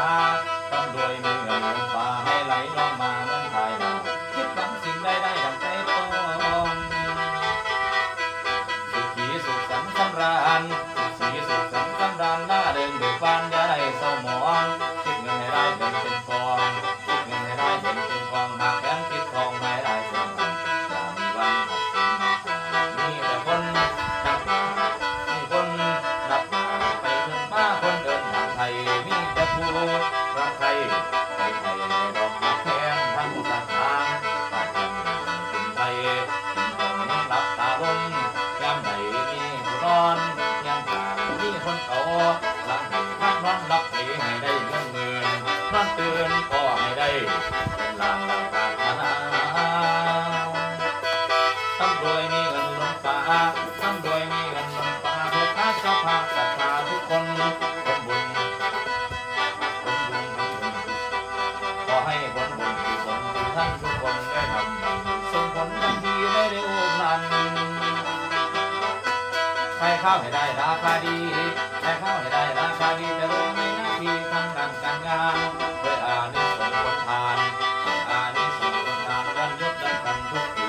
ຕາມດ້ວຍມີເງິນລົ້ນຟ້າ ໃຫ້ໄຫຼນອງມາເໝືອນທາຍນາ ຄິດຫວັງສິ່ງໃດໄດ້ດັ່ງໃຈປອງ ສຸຂີສຸກສັນສຳລານ ສຸຂີສຸກສັນສຳລານ ລ່າເຣິງເບີກບານ ຢ່າໄດ້ເສົ້າໝອງ ຄິດເງິນໃຫ້ຫຼາຍເປັນເປັນກອງ ຄິດເງິນໃຫ້ຫຼາຍເປັນເປັນກອງ ໝາກແຄນປິດທອງ ໃຫ້ຫຼາຍເປັນພັນ ຢ່າມີວັນຂາດເຂີນ ມີແຕ່ຄົນນັບໜ້າ ມີຄົນນັບໜ້າໄປເດີນມາ ຄົນເດີນທາງໄທ ມີແຕ່ຜູ້ຮັກໃຄ່ ໄປໄທດອກຮັກແພງທັງສັດທາ ປາດເປັນໄທ ເປັນຄົນຫຼັບຕາລົງ ຍາມໃດມີຜູ້ນອນຮຽງຂ້າງ ມີຄົນເຂົາຫຼັງໃຫ້ພັກນອນ ຫຼັບໃຫ້ໄດ້ເງິນໝື່ນ ນອນຕື່ນກໍໃຫ້ໄດ້ເປັນລ້ານດັ່ງປາດຖະໜາ ຕາມດ້ວຍມີເງິນລົ້ນຟ້າ ຕາມດ້ວຍມີເງິນລົ້ນຟ້າ ເພື່ອພາສະພາສັດທາທຸກຄົນ ຜົນບຸນ ຜົນບຸນ ຜົນບຸນ ຂໍໃຫ້ຜົນບຸນກຸສົນທີ່ທ່ານທຸກຄົນໄດ້ທຳ ສົ່ງຜົນທັນທີໃນເຣວພລັນ ຂາຍຂ້າວໃຫ້ໄດ້ລາຄາດີ ຂາຍຂ້າວໃຫ້ໄດ້ລາຄາດີ ຈະເລີນໃນໜ້າທີ່ທາງດ້ານການງານ ດ້ວຍອານິສົງຜົນທານ ດ້ວຍອານິສົງຜົນທານ ເດືອນຢຸດນຳກັນທຸກປີ